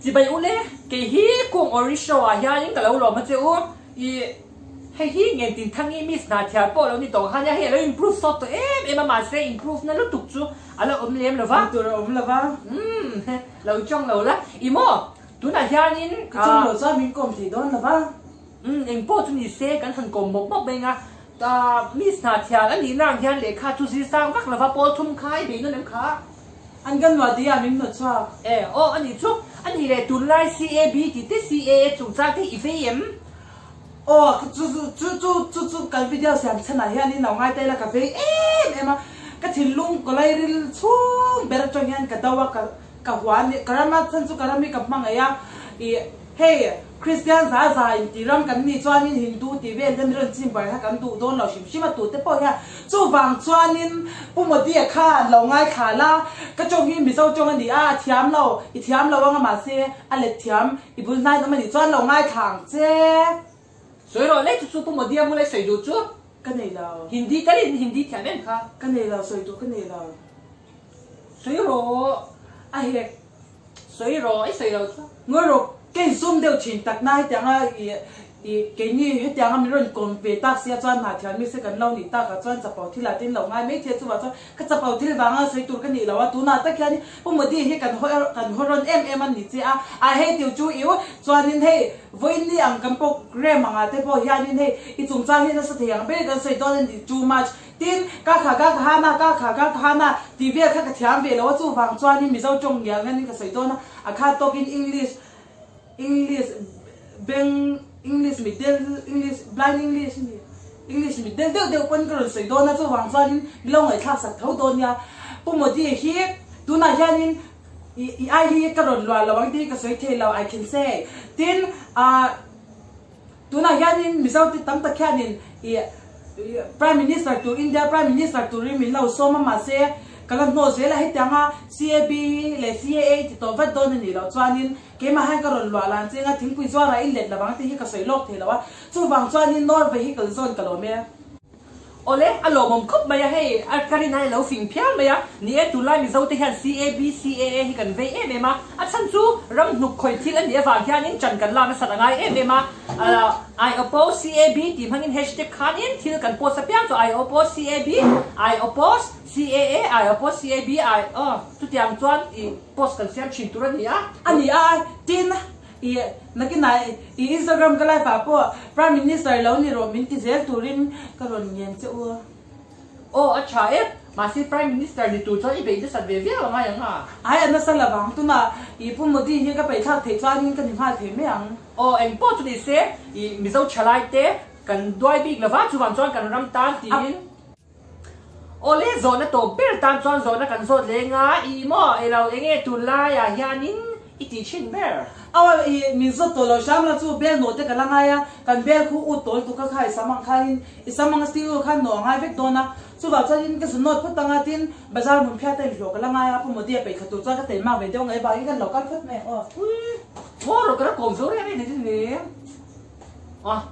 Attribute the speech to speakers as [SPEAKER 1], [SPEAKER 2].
[SPEAKER 1] Chibai ule, kei hi Kung Ori show ah hianin ka lo lawm a che u. I hei hi ngen Tinthangi Miss hna thial pawh lo ni tawh khan nia, hei a lo improve sawt tawh em em a, mahse improve na lutuk chu a la awm lem lo va.
[SPEAKER 2] Hmuh tur a awm lo va.
[SPEAKER 1] Umm, lo chawng lo la. I maw, tunah hianin.
[SPEAKER 2] Ka chawng lo chuan min kawm thei dawn lo va.
[SPEAKER 1] Umm, eng pawh chu ni se kan han kawm mawp mawp mai anga, Miss hna thial a nihna ang hian lehkha chu zir sang vak lo va, pawl thum kha i bei nawn em kha?
[SPEAKER 2] An kan nuah tih ah min hnawt chhuak.
[SPEAKER 1] E, aw a nih chu. A nih leh tunlai CAB tih te CAA chungchang te hi i vei em?
[SPEAKER 2] Aw, chu chu chu chu chu chu kan video siam chhan ah hianin lo ngai ta ila ka vei em em a. Ka thinlung kawlai ril chhung ber atang hian ka do a, ka ka hua a ni. Ka rama chhan chu ka ram hi ka hmangaih a. Ih hei Kristian za za in tih ram kan nih chuanin Hindu tih vel hian rawn chim bar kha kan duh dawn lo hrim hrim a tute pawh hian chuvang chuanin Pu Modi-a khan lo ngaithla la, ka tawng hi Mizo tawng a ni a, a thiam lo, i thiam lo anga mahse a let thiam i bul hnaiin awm a nih chuan lo ngaithla ang che.
[SPEAKER 1] Sawi rawh le chu chu Pu Modi-a hmul ei sawi duh chu.
[SPEAKER 2] Ka nei lo.
[SPEAKER 1] Hindi talin Hindi thiam em kha?
[SPEAKER 2] Ka nei lo, sawi duh ka nei lo.
[SPEAKER 1] Sawi rawh.
[SPEAKER 2] A hek.
[SPEAKER 1] Sawi rawh, i sawi lo chu.
[SPEAKER 2] Ngawi rawh, ka insum deuh thin tak na hetianga i i keini hetianga min rawn kawm ve tak sia chuan hna thiam mi se kan lo nih takah chuan chapo thil ah tin lo ngai mai thei a chuvah chuan ka chapo thil vanga sawi tur ka nih lo a tunah tak hian Pu Modi hi kan haw kan haw rawn em em a ni che a I hate you chu iu chuanin hei vawiin ang kan program angah te pawh hianin hei i chungchang hi nasa thei ang ber kan sawi dawn a ni too much Tin, ka kha ka ka hana, ka kha ka ka hana tih vel kha ka thiam ve lo a, chuvang chuanin Mizo tawng ngial nganin ka sawi dawn a, a kha tawkin English, English beng, English mitdel, English, blind English a ni, English mitdel deuh deuh pawn ka rawn sawi dawn a, chuvang chuanin mi lo ngaihthlak sak tho dawn nia. Pu Modi hi tunah hianin i i ai hi ka rawn luah lo ang tih hi ka sawi thei lo, I can say. Tin, ah. Tunah hianin Mizo te tam tak hianin i Prime Minister tur, India Prime Minister turin min lo sawm a, mahse ka la hnawh zel a, hetianga CAB leh CAA ti tawh vat dawn a nih loh chuanin keimah hian ka rawn luah lan cheng a, thingpui zuarah in let lovang tih hi ka sawi lawk thei lo a, chuvang chuanin North Vehicle Zone ka lawm e.
[SPEAKER 1] Awle, a lawmawm khawp mai a, hei a ka rin ai a lo fing phian mai a, ni e tunlai Mizo te hian CAB, CAA hi kan vei em em a, a chhan chu ram hnuk khawih thil a nih avang hianin ṭan kan lak nasat a ngai em em a, I oppose CAB tih hmangin hashtag khanin thil kan post apiang chu I oppose CAB, I oppose CAA, I oppose CAB, I aw chutiang chuan i post kan siam thin tur a ni a.
[SPEAKER 2] A ni a, tin I nakinah i Instagram ka live ah pawh Prime Minister lo ni rawh min ti zel turin ka rawn ngen che u a.
[SPEAKER 1] Aw a tha e, mahse Prime Minister ni tur chuan i beih nasat ve viau angai ang a.
[SPEAKER 2] Ai a nasa lovang, tunah i Pu Modi hi ka peihthlak theih chuanin ka ni nghal thei mai ang.
[SPEAKER 1] Aw eng pawh chu ni se, i Mizo thalai te kan duai bik lova, chuvang chuan kan ram tan tiin. Awle zawhna tawp ber tan chuan zawhna kan zawt leng a, i maw elo enge tunlaiah hianin i tih thin ber?
[SPEAKER 2] Aw i min zawt tawh lo hram la chu bel nawh te ka la ngai a, kan bel khu ut tawl tuk a kha i sam ang khanin i sam anga steel wool khan nawh a ngai vek dawn a, chuvah chuanin ka zu nawt phawt ang a tin bazar hmun phiat a inhlawh ka la ngai a, Pu Modi a peih thla tur chuan ka tei mak ve deuh ngai vangin kan lo kal phawt mai ang aw.
[SPEAKER 1] Ui, maw rawh ka la kawm zo reng reng thei chu ni. Ah.